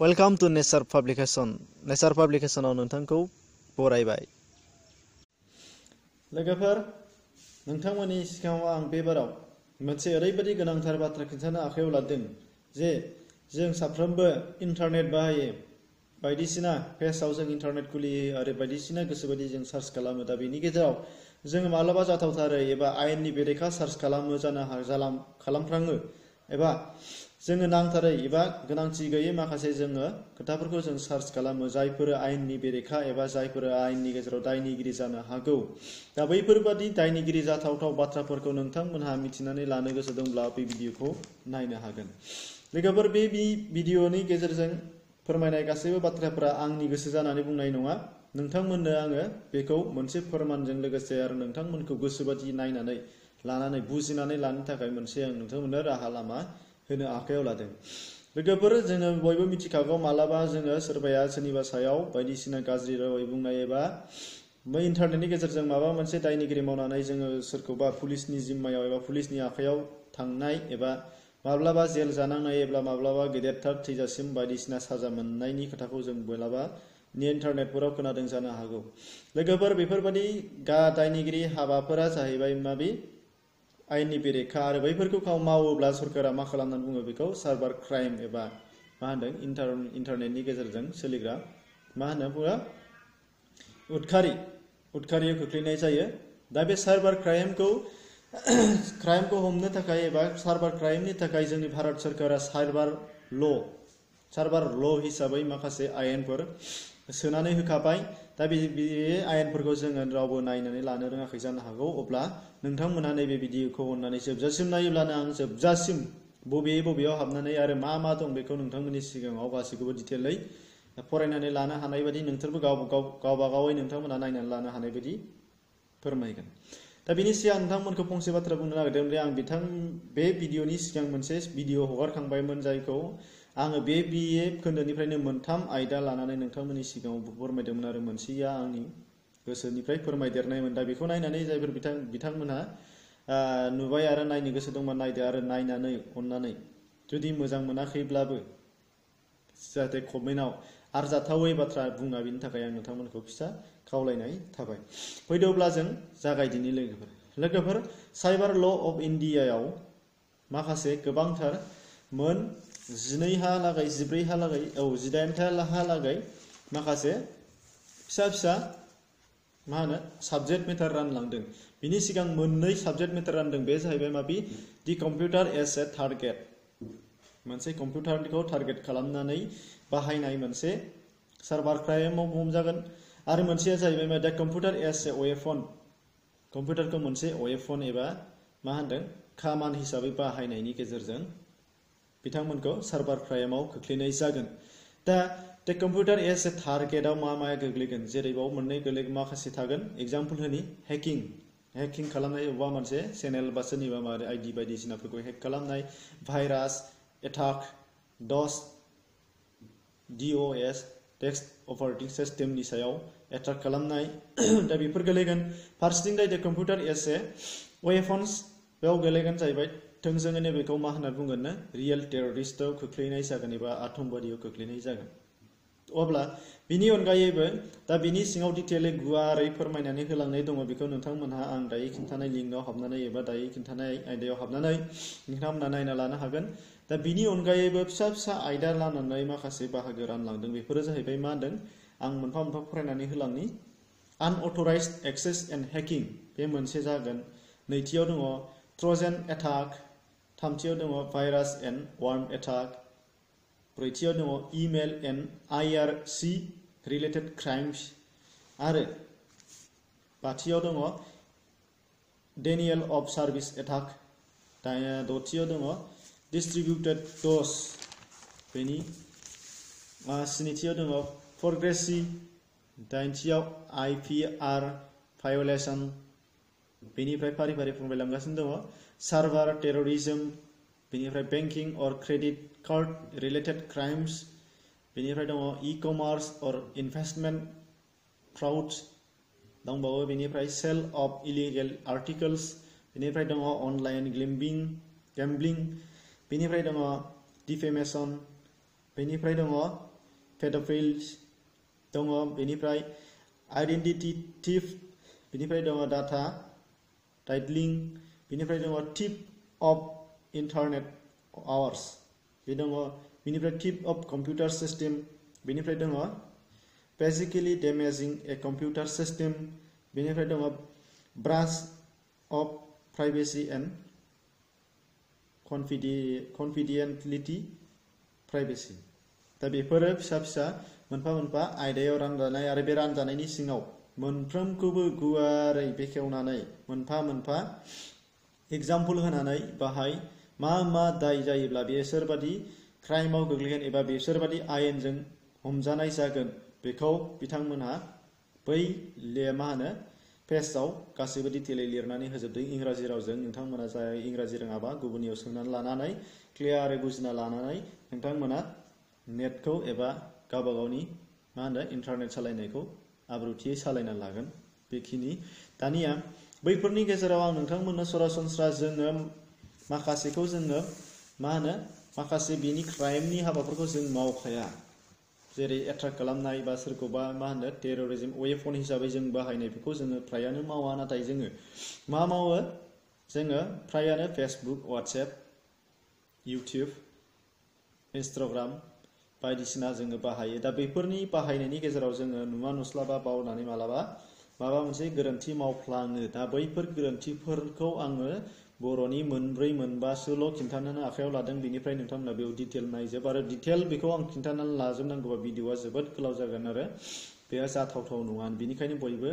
Welcome to nature publication. नेचार पाब्लिकेशनाव नोंथांखौ बरायबाय। लोगोफोर, नोंथांमोननि सिगाङाव आं बे बाराव मोनसे ओरैबायदि गोनांथार बाथ्रा खिन्थानो आखायाव लादों जे जों साफ्रोमबो इन्टारनेट बाहायो, बायदिसिना पेजआव जों इन्टारनेट खुलियो आरो बायदिसिना गोसोबायदि जों सार्च खालामो। दा बेनि गेजेराव जों मालाबा जाथावथारै एबा आयेननि बेरेखा सार्च खालामो खालामफ्राङो एबा जोङो नांथारै एबा गोनांथि गैयै माखासे जोङो खोथाफोरखौ जों सार्च खालामो जायफोर आयेननि बेरेखा एबा जायफोर आयेननि गेजेराव दायनिगिरि जानो हागौ। दा बैफोरबादि दायनिगिरि जाथावथाव बाथ्राफोरखौ नोंथांमोनहा मिथिनानै लानो गोसो दंब्ला बे भिडिअखौ नायनो हागोन। लोगोफोर, बे भिडिअनि गेजेरजों फोरमायनाय गासैबो बाथ्राफोरा आंनि गोसो जानानै बुंनाय नङा। नोंथांमोननो आङो बेखौ मोनसे फोरमानजों लोगोसे आरो नोंथांमोनखौ गोसोबादि नायनानै लानानै बुजिनानै लानो थाखाय मोनसे आं नोंथांमोननो राहा लामा होनो आखायाव लादों। लोगोफोर, जोङो बयबो मिथिखागौ मालाबा जोङो सोरबाया सोरनिबा सायाव बायदिसिना गाज्रि रावै बुंनाय एबा बै इन्टारनेटनि गेजेरजों माबा मोनसे दायनिगिरि मावनानै जोङो सोरखौबा पुलिसनि जिम्मायाव एबा पुलिसनि आखायाव थांनाय एबा माब्लाबा जेल जानांनाय एबा माब्लाबा गेदेरथार थैजासिम बायदिसिना साजा मोननायनि खोथाखौ जों माब्लाबा इन्टारनेटफोराव खोनादों जानो हागौ। लोगोफोर, बेफोरबादि दायनिगिरि हाबाफोरा जाहैबाय माबि आयेननि बेरेखा आरो बैफोरखौ मावोब्ला सरकारा मा खालामनानै बुङो बेखौ साइबार क्राइम एबा मा होनदों इन्टारनेटनि गेजेरजों सोलिग्रा मा होनो बुङो उदखारियाव खोख्लैनाय जायो। दा बे साइबार क्राइमखौ हमनो थाखाय एबा साइबार क्राइमनि थाखाय जोंनि भारत सरकारा साइबार ल हिसाबै माखासे आयेनफोर सोनानै होखाबाय। दा बे आयेनफोरखौ जोङो रावबो नायनानै लानो रोङाखै जानो हागौ। अब्ला नोंथांमोना नैबे भिडिअखौ अननानै जोबजासिम नायोब्लानो आं जोबजासिम बबेयाव हाबनानै आरो मा दं बेखौ नोंथांमोननि सिगाङाव गासैखौबो डिटेलै फरायनानै लानो हानाय बायदि नोंथांबो गावबा गावै नोंथांमोना नायनानै लानो हानाय बायदि फोरमायगोन। दा बेनि सिगां नोंथांमोनखौ फंसे बाथ्रा बुंनो नागिरदों जे आं बे भिडिअनि सिगां मोनसे भिडिअ हगारखांबायमोन जायखौ आङो बे BA खोन्दोनिफ्रायनो मोनथाम आयदा लानानै नोंथांमोननि सिगाङाव फोरमायदोंमोन आरो मोनसेया आंनि गोसोनिफ्राय फोरमायदेरनायमोन। दा बेखौ नायनानै जायफोर बिथांमोनहा नुबाय आरो नायनो गोसो दंबा नायदो आरो नायनानै अननानै जुदि मोजां मोनाखैब्लाबो जाहाथे कमेन्टआव आरजाथावै बाथ्रा बुङा, बेनि थाखाय आं नोंथांमोनखौ फिसा खावलायनाय थाबाय। फैदोब्ला जों जागायदिनि लोगोफोर। साइबार ल अफ इन्डियायाव माखासे गोबांथार मोन 18हालागै माखासे फिसा मा होनो साबजेक्ट मेटार रानलांदों। बिनि सिगां मोननै साबजेक्ट मेटार रानदों। बे जाहैबाय माबि दि कम्पिउटार एज ए टारगेट, मोनसे कम्पिउटारखौ टारगेट खालामनानै बाहायनाय मोनसे साइबार क्राइमाव हमजागोन। आरो मोनसेया जाहैबाय दा कम्पिउटार एज ए वेपन, कम्पिउटारखौ मोनसे वेपन एबा मा होनदों खामान हिसाबै बाहायनायनि गेजेरजों बिथांमोनखौ साइबार क्राइमाव खोख्लैनाय जागोन। दा कम्पिउटार एज ए टारगेटआव मा गोग्लैगोन, जेरै बाव मोननै माखासे थागोन। एग्जाम्पल होनि हेकिं खालामनाय, अबेबा मोनसे चेनेल बा सोरनिबा आइडि बायदिसिनाफोरखौ हेक खालामनाय, भाइरास एटाक, DOS टेक्स्ट अपारेटिं सिस्टेमनि सायाव एटाक खालामनाय, दा बेफोर गोलैगोन। फारसेथिं दा कम्पिउटार एज ए वेपन्स बेयाव गोलैगोन जाहैबाय थोंजोङैनो बेखौ मा होनना बुंगोन रियेल टेररिस्टआव खोख्लैनाय जागोन एबा आतंकबादियाव खोख्लैनाय जागोन। अब्ला बिनि अनगायैबो दा बिनि सिङाव डिटेलै गुवारै फोरमायनानै होलांनाय दङ। बेखौ नोंथांमोनहा आं दायो खिन्थानाय लिंकआव हाबनानै एबा दायो खिन्थानाय आयदायाव हाबनानै नोंथांमोनहा नायना लानो हागोन। दा बिनि अनगायैबो फिसा आयदा लानानै माखासे बाहागो रानलांदों। बेफोरो जाहैबाय मा होनदों, आं मोनफा फरायनानै होलांनि। आनअथराइज्ड एक्सेस एन्ड हेकिं, बे मोनसे जागोन। नैथियाव दङ ट्रजेन एटाक, थामथियाव दङ भाइरास एन्ड वार्म एटाक, ब्रैथियाव दङ email and IRC related crimes, आरो बाथियाव दङ डेनियेल अफ सार्भिस एटाक, दथियाव दङ डिस्ट्रिबिउटेड डस, बेनि स्निथियाव दङ फरग्रेसि, दाइनथियाव IPR भायलेसन, बेनिफ्राय फारि फोरमायलांगासिनो दङ सार्भार टेररिज्म, बेनिफ्राय बेंकिं अर क्रेडिट कार्ड रिलेटेड क्राइम्स, बेनिफ्राय दङ ई-कमार्स अर इनभेस्टमेन्ट फ्रॉड्स दंबावो, बेनिफ्राय सेल अफ इलिगेल आर्टिकल्स, बेनिफ्राय दङ अनलाइन गेम्बलिं, बेनिफ्राय दङ डिफेमेशन, बेनिफ्राय दङ pedophiles दङ, बेनिफ्राय आइडेन्टिटी थिफ, बेनिफ्राय दङ डाटा टाइटलिं, बेनिफ्राय दङ थिफ अफ इन्टारनेट आवार्स, बे दङ, बेनिफ्राय थिफ अफ कम्पिउटार सिस्टेम, बेनिफ्राय दङ बेसिकली डेमेजिं ए कम्पिउटार सिस्टेम, बेनिफ्राय दङ ब्रास अफ प्राइभेसि एन्ड कन्फिडेन्टियलिटी प्राइभेसि। दा बेफोरो फिसा फिसा मोनफा मोनफा आयदायाव रानजानाय आरो बे रानजानायनि सिङाव मोनफ्रोमखौबो गुवारै बेखेवनानै मोनफा मोनफा एग्जाम्पल होनानै बाहाय मा मा दाय जायोब्ला बेसोरबादि क्राइमाव गोग्लैगोन एबा बेसोरबादि आयेनजों हमजानाय जागोन बेखौ बिथांमोनहा बै मा होनो पेजआव गासैबो डिटेलै लिरनानै होजोबदों इंराजि रावजों। नोंथांमोना जाय इंराजि रोङाबा गुबुननियाव सोंनानै लानानै क्लियारै बुजिना लानानै नोंथांमोना नेटखौ एबा गावबा गावनि मा होनो इन्टारनेट सालायनायखौ आब्रुथियै सालायना लागोन। बेखिनि दानिया बैफोरनि गेजेराव आं नोंथांमोननो सरासनस्रा जोङो माखासेखौ जोङो मा होनो माखासे बेनि क्राइमनि हाबाफोरखौ जों मावखाया, जेरै एट्राक्ट खालामनाय बा सोरखौबा मा होनो टेररिज्म वेपन हिसाबै जों बाहायनाय बेखौ जोङो फ्रायानो मावा। नाथाय जोङो मा मावो, जोङो फ्रायानो फेसबुक, वाट्सएप, इउटिउब, इन्स्टाग्राम बायदिसिना जोङो बाहायो। दा बेफोरनि बाहायनायनि गेजेराव जोङो नुवा नुस्लाबा बावनानै मालाबा माबा मोनसे गोरोन्थि मावफ्लाङो। दा बैफोर गोरोन्थिफोरखौ आङो बर'नि मोनब्रै मोनबासोल' खिन्थानो आखायाव लादों। बेनिफ्राय नोंथांमोना बेयाव डिटेल नायजोब, आरो डिटेल बेखौ आं खिन्थानानै लाजोबनांगौबा भिडिअआ जोबोद गोलाव जागोन आरो बेयो जाथावथाव नङा। बेनिखायनो बयबो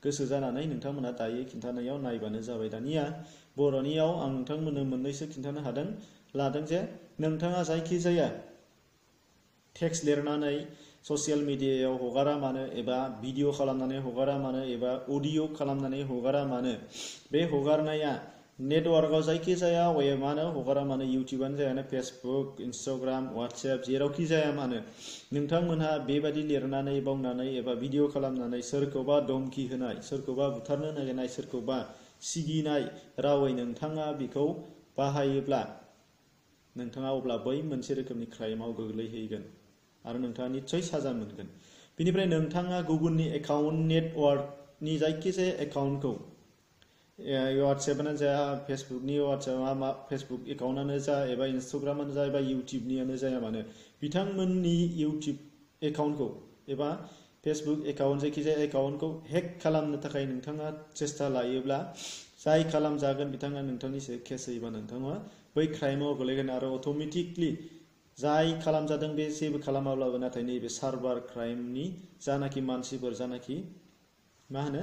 गोसो जानानै नोंथांमोना दायो खिन्थानायाव नायबानो जाबाय। दानिया बर'नियाव आं नोंथांमोननो मोननैसो खिन्थानो लादों जे नोंथाङा जायखिजाया टेक्स्ट लिरनानै ससियेल मिडियायाव हगारा मानो एबा भिडिअ खालामनानै हगारा मानो एबा अडिअ खालामनानै हगारा मानो, बे हगारनाया नेटवार्कआव जायखिजाया वेबानो हगारा मानो, इउटिउबानो जाया मानो, फेसबुक, इन्स्टाग्राम, वाट्सएप जेरावखि जाया मानो, नोंथांमोनहा बेबायदि लिरनानै बावनानै एबा भिडिअ खालामनानै सोरखौबा धमकि होनाय, सोरखौबा बुथारनो नागिरनाय, सोरखौबा सिगिनाय रावै नोंथाङा बेखौ बाहायोब्ला नोंथाङा अब्ला बै मोनसे रोखोमनि क्राइमाव गोग्लैहैगोन आरो नोंथाङा निस्सय साजा मोनगोन। बेनिफ्राय नोंथाङा गुबुननि एकाउन्ट नेटवार्कनि जायखिजाया एकाउन्टखौ वाट्सएपआनो जा, फेसबुकनि वाट्सएपआ फेसबुक एकाउन्टआनो जा एबा इन्स्टाग्रामानो जा एबा इउटिउबनियानो जाया मानो, बिथांमोननि इउटिउब एकाउन्टखौ एबा फेसबुक एकाउन्ट जायखिजाया एकाउन्टखौ हेक खालामनो थाखाय नोंथाङा सेस्था लायोब्ला जाय खालामजागोन बिथाङा नोंथांनि केस होयोबा नोंथाङा बै क्राइमाव गोलैगोन आरो अट'मेटिकलि जाय खालामजादों बे जेबो खालामाब्लाबो नाथाय नैबे सार्भार क्राइमनि जानाखि मानसिफोर, जानाखि मा होनो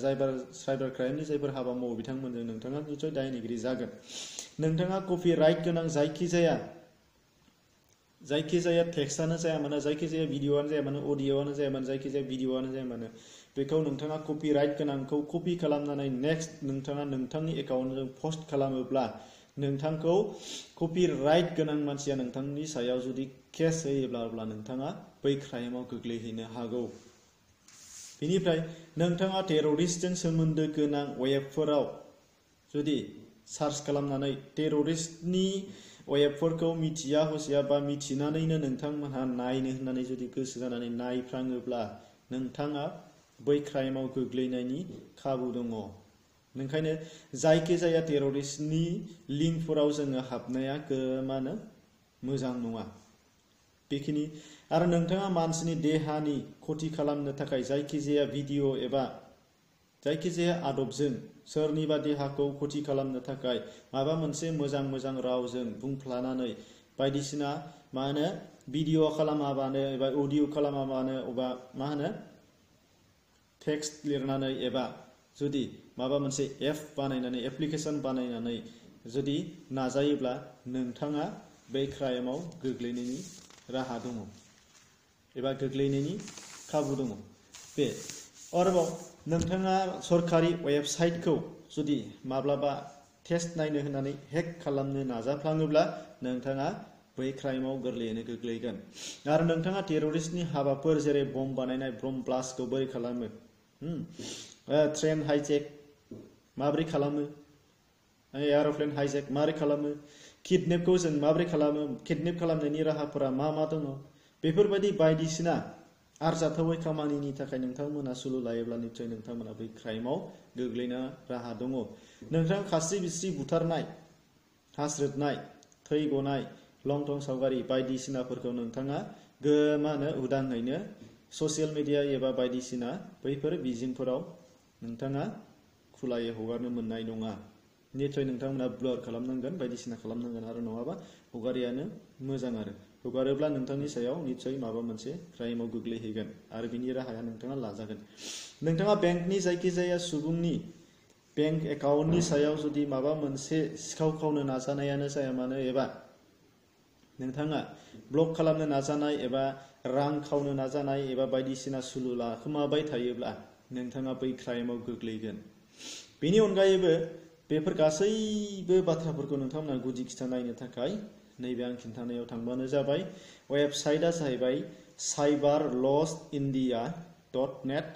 जायफोर साइबार क्राइमनि जायफोर हाबा मावो बिथांमोनजों नोंथाङा निस्सय दायनिगिरि जागोन। नोंथाङा कपिराइट गोनां जायखिजाया टेक्स्टआनो जाया मानो, जायखिजाया भिडिअआनो जाया मानो, अडिअआनो जाया मानो, जायखिजाया भिडिअआनो जाया मानो, बेखौ नोंथाङा कपिराइट गोनांखौ कपि खालामनानै नेक्स्ट नोंथाङा नोंथांनि एकाउन्टजों पस्ट खालामोब्ला नोंथांखौ कपिराइट गोनां मानसिया नोंथांनि सायाव जुदि केस होयोब्ला अब्ला नोंथाङा बै क्राइमाव गोग्लैहैनो हागौ। बेनिफ्राय नोंथाङा टेररिस्टजों सोमोन्दो गोनां वेबफोराव जुदि सार्च खालामनानै टेररिस्टनि वेबफोरखौ मिथिया हसिया बा मिथिनानैनो नोंथांमोनहा नायनो होननानै जुदि गोसो जानानै नायफ्राङोब्ला नोंथाङा बै क्राइमाव गोग्लैनायनि खाबु दङ। ओंखायनो जायखिजाया टेररिस्टनि लिंकफोराव जोङो हाबनाया मा होनो मोजां नङा। बेखिनि आरो नोंथाङा मानसिनि देहानि खथि खालामनो थाखाय जायखिजाया भिडिअ एबा जायखिजाया आदबजों सोरनिबा देहाखौ खथि खालामनो थाखाय माबा मोनसे मोजां रावजों बुंफ्लानानै बायदिसिना मा होनो भिडिअ खालामाबानो एबा अडिअ खालामाबानो एबा मा होनो टेक्स्ट लिरनानै एबा जुदि माबा मोनसे एप बानायनानै एप्लिकेसन बानायनानै जुदि नाजायोब्ला नोंथाङा बै क्राइमाव गोग्लैनायनि राहा दङ एबा गोग्लैनायनि खाबु दङ। बे आरोबाव नोंथाङा सरकारि वेबसाइटखौ जुदि माब्लाबा टेस्ट नायनो होननानै हेक खालामनो नाजाफ्लाङोब्ला नोंथाङा बै क्राइमाव गोरलैयैनो गोग्लैगोन। आरो नोंथाङा टेररिस्टनि हाबाफोर जेरै बम बानायनाय, बम ब्लास्टखौ बोरै खालामो, ट्रेन हाइजेक माबोरै खालामो, एर'प्लेन हाइजेक माबोरै खालामो, किडनेपखौ जों माबोरै खालामो, किडनेप खालामनायनि राहाफोरा मा दङ, बेफोरबायदि बायदिसिना आरजाथावै खामानिनि थाखाय नोंथांमोना सुलु लायोब्ला निश्चय नोंथांमोना बै क्राइमाव गोग्लैनो राहा दङ। नोंथां खास्रि बिस्रि बुथारनाय, हास्रोदनाय, थै गनाय, लं थं सावगारि बायदिसिनाफोरखौ नोंथाङा उदाङैनो ससियेल मिडिया एबा बायदिसिना बैफोर बिजोंफोराव नोंथाङा खुलायै हगारनो मोननाय नङा। निश्चय नोंथांमोना ब्लर खालामनांगोन, बायदिसिना खालामनांगोन, आरो नङाबा हगारियानो मोजां। आरो हगारोब्ला नोंथांनि सायाव निश्चय माबा मोनसे क्राइमाव गोग्लैहैगोन आरो बिनि राहाया नोंथाङा लाजागोन। नोंथाङा बेंकनि जायखिजाया सुबुंनि बेंक एकाउन्टनि सायाव जुदि माबा मोनसे सिखाव खावनो नाजानायानो जाया मानो, एबा नोंथाङा ब्लक खालामनो नाजानाय एबा रां खावनो नाजानाय एबा बायदिसिना सुलु लाखोमाबाय थायोब्ला नोंथाङा बै क्राइमाव गोग्लैगोन। बेनि अनगायैबो बेफोर गासैबो बाथ्राफोरखौ नोंथांमोना गुदि खिथा नायनो थाखाय नैबे आं खिन्थानायाव थांबानो जाबाय। वेबसाइटआ जाहैबाय cyberlawsindia.net।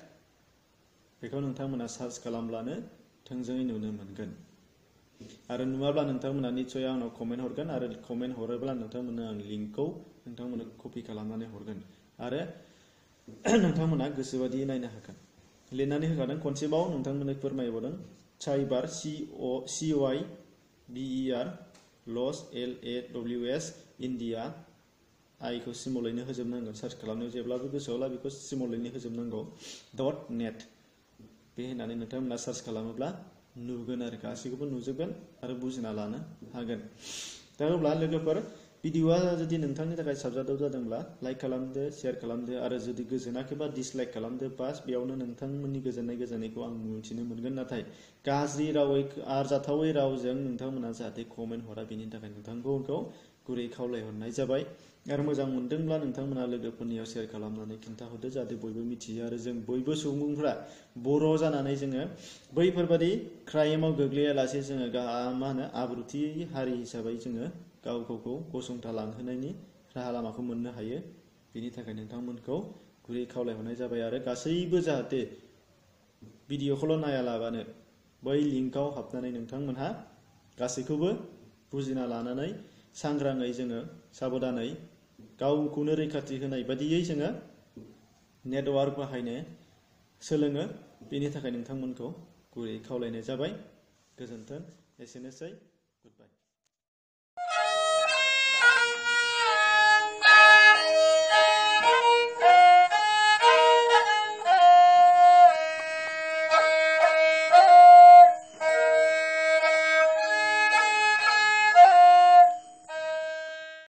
बेखौ नोंथांमोना सार्च खालामब्लानो थोंजोङै नुनो मोनगोन। आरो नुवाब्ला नोंथांमोना निश्चय आंनाव कमेन्ट हरगोन, आरो कमेन्ट हरोब्ला नोंथांमोननो आं लिंकखौ नोंथांमोननो कपि खालामनानै हरगोन, आरो नोंथांमोना गोसोबादि नायनो हागोन। लिरनानै होखादों, खनसेबाव नोंथांमोननो फोरमायबावदों। साइबार CYBER लस LAWS इन्डिया आइखौ सिमलैनो होजोबनांगोन। सार्च खालामनायाव जेब्लाबो गोसोआवला बेखौ सिमलैनो होजोबनांगौ .net। बे होननानै नोंथांमोना सार्च खालामोब्ला नुगोन, आरो गासैखौबो नुजोबगोन आरो बुजिना लानो हागोन। दा अब्ला लोगोफोर, भिडिअआ जुदि नोंथांनि थाखाय साबजाथाव जादोंब्ला लाइक खालामदो, शेयार खालामदो, आरो जुदि गोजोनाखैबा डिसलाइक खालामदो। बास बेयावनो नोंथांमोननि गोजोननायखौ आं मिथिनो मोनगोन। नाथाय गाज्रि रावै, आरजाथावै रावजों नोंथांमोना जाहाथे कमेन्ट हरा, बेनि थाखाय नोंथांखौ गुरै खावलायहरनाय जाबाय। आरो मोजां मोनदोंब्ला नोंथांमोना लोगोफोरनियाव शेयार खालामनानै खिन्थाहरदो, जाहाथे बयबो मिथियो आरो जों बयबो सुबुंफ्रा बर' जानानै जोङो बैफोरबादि क्राइमाव गोग्लैयालासे जोङो आब्रुथि हारि हिसाबै जोङो गावखौ गसंथालांहोनायनि राहा लामाखौ मोननो हायो। बेनि थाखाय नोंथांमोनखौ गुरै खावलायहरनाय जाबाय। आरो गासैबो जाहाथे भिडिअखौल' नायालाबानो बै लिंकआव हाबनानै नोंथांमोनहा गासैखौबो बुजिना लानानै सांग्राङै जोङो साबधानै गावखौनो रैखाथि होनाय बादियै जोङो नेटवार्क बाहायनो सोलोङो। बेनि थाखाय नोंथांमोनखौ गुरै खावलायनाय जाबाय। गोजोन्थों। एसेनोसै।